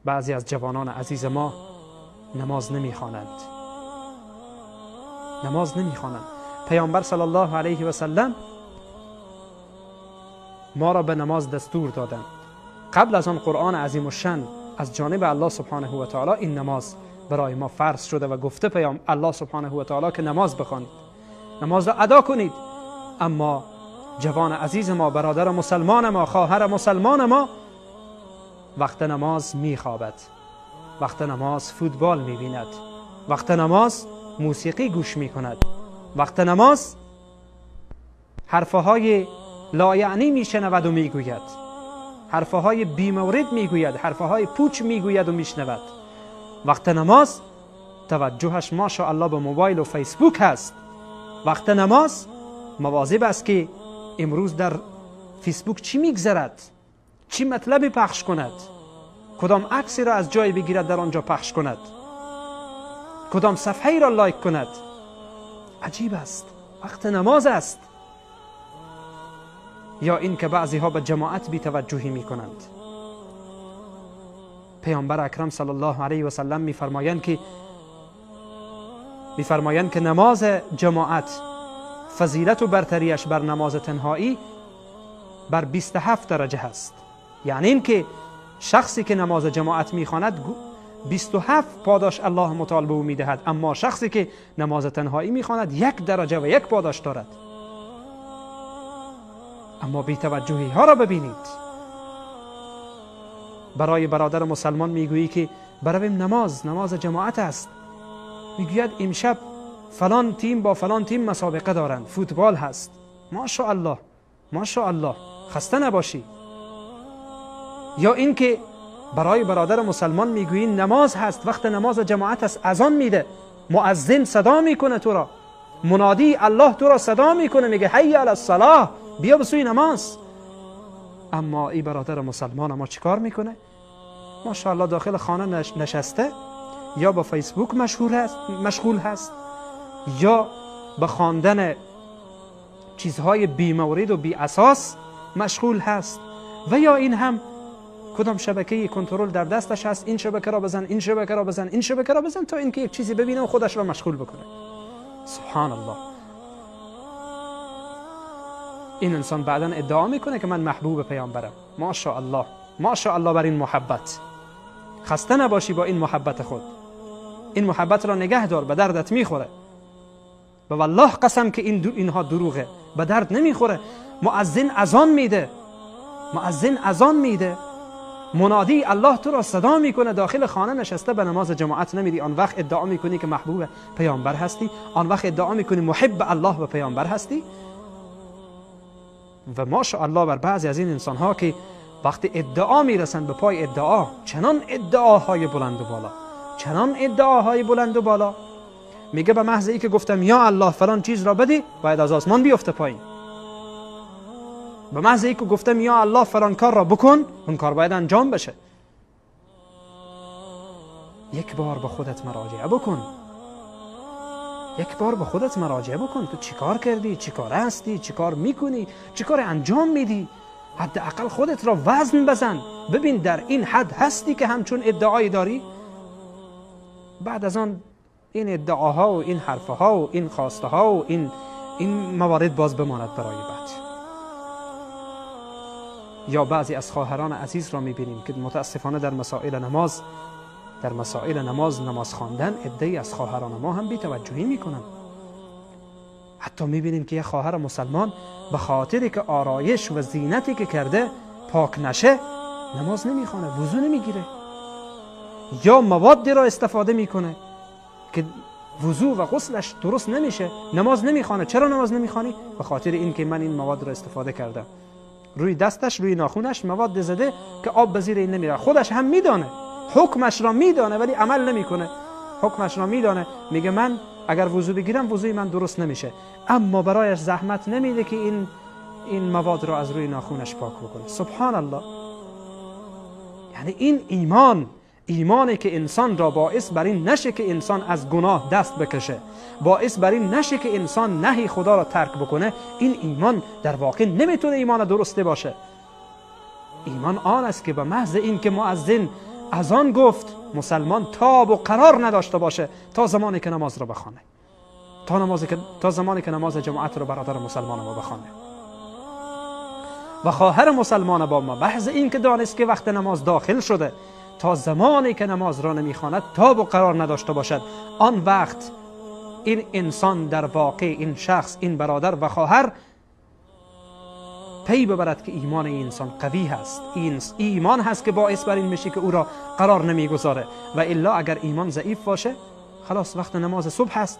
بعضی از جوانان عزیز ما نماز نمیخوانند، نماز نمیخوانند. پیامبر صلی الله علیه و سلم ما را به نماز دستور دادند. قبل از آن قرآن عظیم الشأن از جانب الله سبحانه و تعالی این نماز برای ما فرض شده و گفته پیام الله سبحانه و تعالی که نماز بخوانید، نماز را ادا کنید. اما جوان عزیز ما، برادر مسلمان ما، خواهر مسلمان ما، وقت نماز میخوابد، وقت نماز فوتبال میبیند، وقت نماز موسیقی گوش میکند، وقت نماز حرفهای لایعنی میشنود و میگوید، حرفهای بیمورد میگوید، حرفهای پوچ میگوید و میشنود. وقت نماز توجهش ماشاءالله به موبایل و فیسبوک هست. وقت نماز مواظب است که امروز در فیسبوک چی میگذرد، چی مطلبی پخش کند، کدام عکسی را از جای بگیرد در آنجا پخش کند، کدام صفحه را لایک کند. عجیب است، وقت نماز است. یا این که بعضی ها به جماعت بی توجهی می کنند. پیامبر اکرم صلی الله علیه و سلم می فرمایند که نماز جماعت فضیلت و برتریش بر نماز تنهایی بر 27 درجه هست. یعنی اینکه شخصی که نماز جماعت میخواند 27 پاداش الله متعال به او میدهد، اما شخصی که نماز تنهایی میخواند 1 درجه و 1 پاداش دارد. اما بی‌توجهی ها را ببینید. برای برادر مسلمان میگویی که برویم نماز، نماز جماعت است. میگوید امشب فلان تیم با فلان تیم مسابقه دارند، فوتبال هست. ماشاءالله، ماشاءالله، خسته نباشی. یا اینکه برای برادر مسلمان میگویی نماز هست، وقت نماز جماعت است، اذان میده، مؤذن صدا میکنه تو را، منادی الله تو را صدا میکنه، میگه حی علی الصلاه، بیا به سوی نماز. اما ای برادر مسلمان ما چیکار میکنه؟ ماشاءالله داخل خانه نشسته، یا با فیسبوک مشغول هست، یا به خواندن چیزهای بیمورد و بی اساس مشغول هست، و یا این هم کدام شبکه کنترل در دستش هست، این شبکه را بزن، این شبکه را بزن، این شبکه را بزن، تا اینکه یک چیزی ببینه و خودش را مشغول بکنه. سبحان الله. این انسان بعدا ادعا میکنه که من محبوب پیامبرم. ماشاءالله، ماشاءالله بر این محبت. خسته نباشی با این محبت خود، این محبت را نگه دار، به دردت میخوره. به والله قسم که اینها دروغه، به درد نمیخوره. مؤذن اذان میده، مؤذن اذان میده، منادی الله تو را صدا میکنه، داخل خانه نشسته به نماز جماعت نمیری. آن وقت ادعا میکنی که محبوب پیامبر هستی، آن وقت ادعا میکنی محب الله و پیامبر هستی. و ماشاءالله بر بعضی از این انسان ها که وقتی ادعا میرسن به پای ادعا، چنان ادعاهای بلند و بالا، چنان ادعاهای بلند و بالا، میگه به محض ای که گفتم یا الله فلان چیز را بدی، باید از آسمان بیفته پایین. به محض ای که گفتم یا الله فلان کار را بکن، اون کار باید انجام بشه. یک بار به خودت مراجعه بکن، یک بار به خودت مراجعه بکن. تو چیکار کردی؟ چیکار هستی؟ چیکار میکنی؟ چیکار انجام میدی؟ حداقل خودت را وزن بزن، ببین در این حد هستی که همچون ادعایی داری. بعد از آن این ادعاها و این حرفها و این خواسته ها و این موارد باز بماند برای بعد. یا بعضی از خواهران عزیز را میبینیم که متاسفانه در مسائل نماز، در مسائل نماز، نماز خواندن، عده‌ای از خواهران ما هم بی‌توجهی میکنن. حتی میبینیم که یک خواهر مسلمان به خاطری که آرایش و زینتی که کرده پاک نشه، نماز نمیخوانه، وضو نمیگیره، یا موادی را استفاده میکنه که وضو و غسلش درست نمیشه، نماز نمیخوانه. چرا نماز نمیخوانی؟ به خاطر اینکه من این مواد را استفاده کردم. روی دستش، روی ناخونش مواد زده که آب به زیر این نمیره. خودش هم میدانه، حکمش را میدانه، ولی عمل نمیکنه. حکمش را میدانه، میگه من اگر وضو بگیرم وضوی من درست نمیشه، اما برایش زحمت نمیده که این مواد را از روی ناخونش پاک بکنه. سبحان الله. یعنی این ایمان، ایمانی که انسان را باعث بر این نشه که انسان از گناه دست بکشه، باعث بر این نشه که انسان نهی خدا را ترک بکنه، این ایمان در واقع نمیتونه ایمان درسته باشه. ایمان آن است که به محض این که مؤذن اذان گفت، مسلمان تاب و قرار نداشته باشه تا زمانی که نماز را بخوانه، تا زمانی که نماز جماعت را برادر مسلمان ما بخوانه. و خواهر مسلمان با ما محض این که دانست که وقت نماز داخل شده، تا زمانی که نماز را نمیخواند تاب و قرار نداشته باشد. آن وقت این انسان در واقع، این شخص، این برادر و خواهر پی ببرد که ایمان این انسان قوی هست. این ایمان هست که باعث بر این میشه که او را قرار نمیگذاره. و الا اگر ایمان ضعیف باشه، خلاص وقت نماز صبح هست،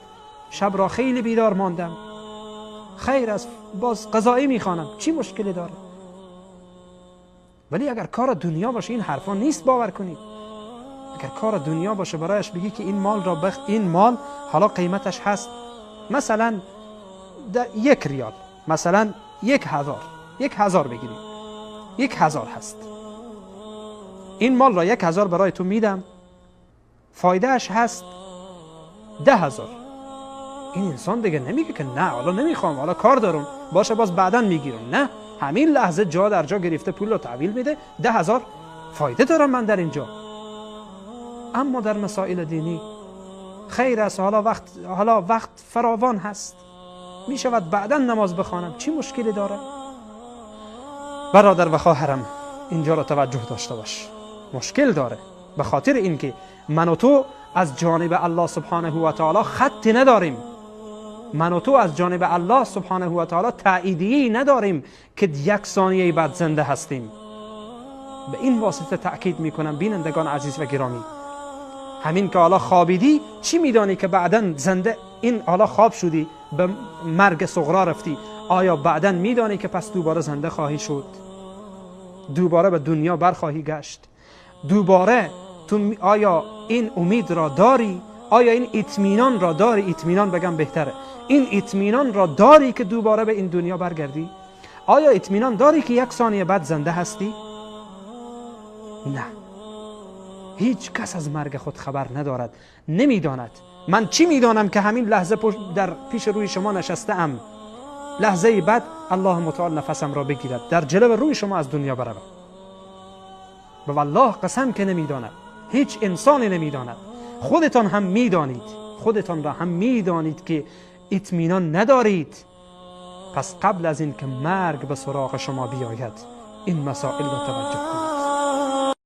شب را خیلی بیدار ماندم، خیر است، باز قضایی میخوانم، چی مشکلی داره؟ ولی اگر کار دنیا باشه این حرفا نیست، باور کنید. اگر کار دنیا باشه برایش بگی که این مال را این مال حالا قیمتش هست مثلا 1 ریال، مثلا 1000، 1000 بگیریم، 1000 هست، این مال را 1000 برای تو میدم، فایدهش هست 10,000. این انسان دیگه نمیگه که نه حالا نمیخوام، حالا کار دارم، باشه باز بعدا میگیرم. نه، همین لحظه جا در جا گرفته پول رو تحویل میده، 10,000 فایده دارم من در اینجا. اما در مسائل دینی خیر است، حالا وقت فراوان هست، میشود بعدا نماز بخوانم، چی مشکلی داره؟ برادر و خواهرم اینجا را توجه داشته باش، مشکل داره، به خاطر اینکه من و تو از جانب الله سبحانه و تعالی خط نداریم، من و تو از جانب الله سبحانه و تعالی تاییدیه نداریم که 1 ثانیه بعد زنده هستیم. به این واسطه تأکید میکنم بینندگان عزیز و گرامی، همین که حالا خوابیدی چی میدانی که بعدا زنده، این حالا خواب شدی به مرگ صغرا رفتی، آیا بعدا میدانی که پس دوباره زنده خواهی شد؟ دوباره به دنیا برخواهی گشت؟ دوباره تو آیا این امید را داری؟ آیا این اطمینان را داری؟ اطمینان بگم بهتره، این اطمینان را داری که دوباره به این دنیا برگردی؟ آیا اطمینان داری که 1 ثانیه بعد زنده هستی؟ نه، هیچ کس از مرگ خود خبر ندارد، نمیداند. من چی میدانم که همین لحظه در پیش روی شما نشسته ام، لحظه بعد الله متعال نفسم را بگیرد، در جلو روی شما از دنیا بروم. به والله قسم که نمیداند، هیچ انسانی نمیداند. خودتان هم میدانید، خودتان را هم میدانید که اطمینان ندارید. پس قبل از این که مرگ به سراغ شما بیاید این مسائل را توجه کنید.